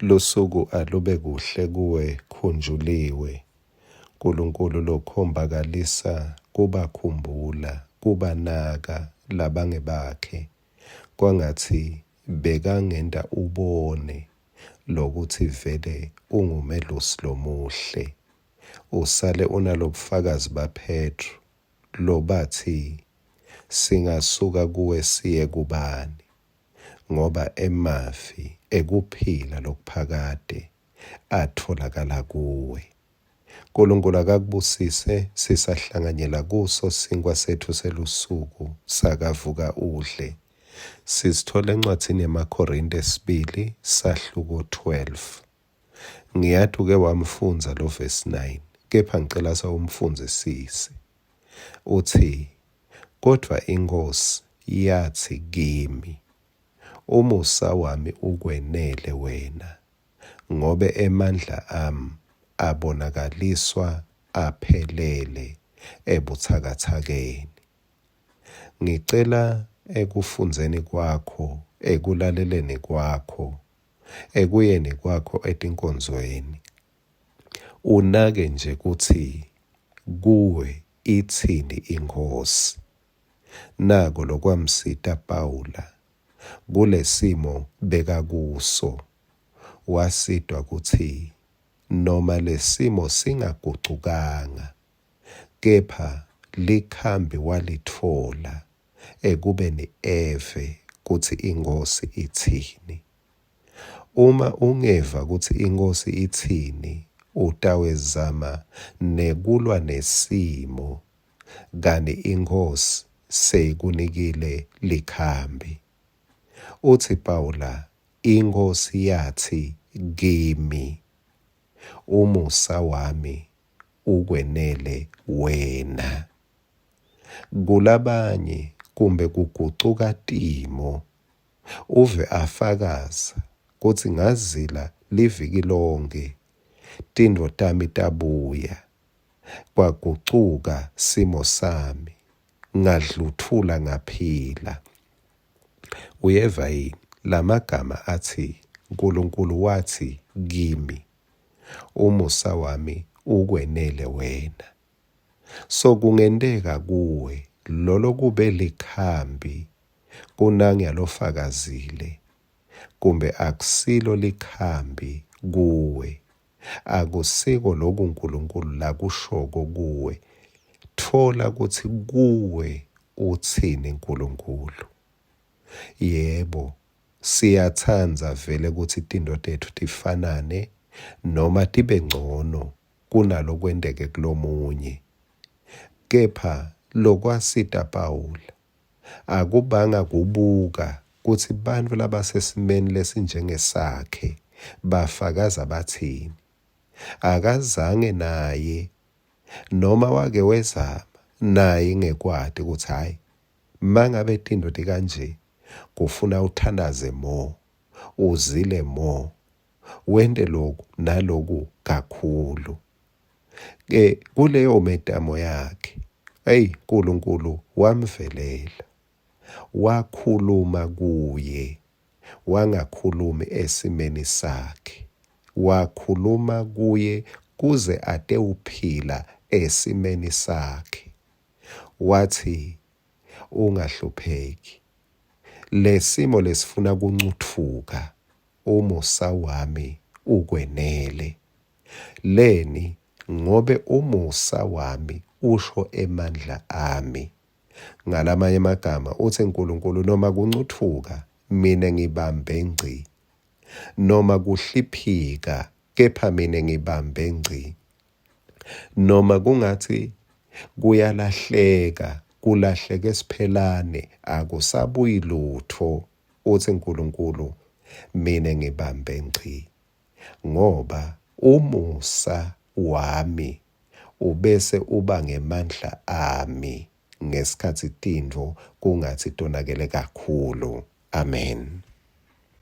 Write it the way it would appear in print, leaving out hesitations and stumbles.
Lusuku alube kuhle kuwe Khunjuliwe, Nkulunkulu lokhombakalisa kubakhumbula, kubanaka labangebakhe, kwangatsi bekangenta ubone lokutsi vele ungumelusi lomuhle. Usale unalobufakazi baPhetro lobatsi, Singasuka kuwe siye kubani? Ngoba emavi ekuphila lokuphakade atfolakala kuwe. Nkulunkulu akakubusise sisahlanganyela kuso sinkwa setfu selusuku sakavuka udle. Sisithola encwadzini yemaKhorinte sibili sahluko 12. Ngiyati uke wamfundza lo verse 9 kepha ngicela sewumfundzisise. Utsi, Kodvwa iNkhosi yatsi kimi, Umusa wami ukwenele wena, ngobe emandla ami abonakaliswa aphelele ebutsakatsakeni. Ngicela ekufundzeni kwakho, ekulaleleni kwakho, ekuyeni kwakho etinkonzweni, unake nje kutsi kuwe itsini iNkhosi. Nako lokwamsita Pawula kulesimo bekakuso. Wasitwa kutsi noma lesimo singagucukanga, kepha likhambi walitfola ekubeni eve kutsi iNkhosi itsini. Uma ungeva kutsi iNkhosi itsini, utawezama nekulwa nesimo kani iNkhosi seyikunikile likhambi. Utsi Pawula, INkhosi yatsi kimi, Umusa wami ukwenele wena. Kulabanye kumbe kugucuka timo Uve afakaza kutsi ngazila liviki lonkhe, tintfo tami tabuya, kwagucuka simo sami, ngadlutfula ngaphila. Uyeva yini lamagama atsi Nkulunkulu watsi kimi, umusa wami ukwenele wena. So kungenteka kuwe lolo kube likhambi kunangiya lofakazile kumbe akusilo likhambi kuwe akusiko loku Nkulunkulu lakushoko kuwe tfola kutsi kuwe utsini Nkulunkulu yebo siyatsandza vele kutsi tintfo tetfu tifanane noma tibe ncono kunalokwenteke kulomunye. Kepha lokwasita Pawula akubanga kubuka kutsi bantfu labasesimeni lesinjengesakhe bafakaza batsini. Akazange naye noma wake wezama naye ngekwati kutsi hhayi mangabe tintfo tikanje kufuna uthandaze more, uzile more. wente loku naloku kakhulu. Ke kuleyo metamo yakhe, eyi Nkulunkulu wamvelela. Wakhuluma kuye, wangakhulumi esimeni sakhe. Wakhuluma kuye kuze atewuphila esimeni sakhe. Watsi, Ungahlupheki. Lesimo lesifuna kuncutfuka Umusa wami ukwenele. Leni? Ngobe umusa wami usho emandla ami. Ngalamanye emagama utsi Nkulunkulu noma kuncutfuka mine ngibambe ngci. Noma kuhliphika kepha mine ngibambe ngci. Noma kungatsi kuyalahleka, kulahleke siphelane akusabuyi lutfo Utsi Nkulunkulu, Mine ngibambe ngci, ngoba umusa wami ubese uba ngemandla ami ngesikhatsi tintfo kungatsi tonakele kakhulu. Amen.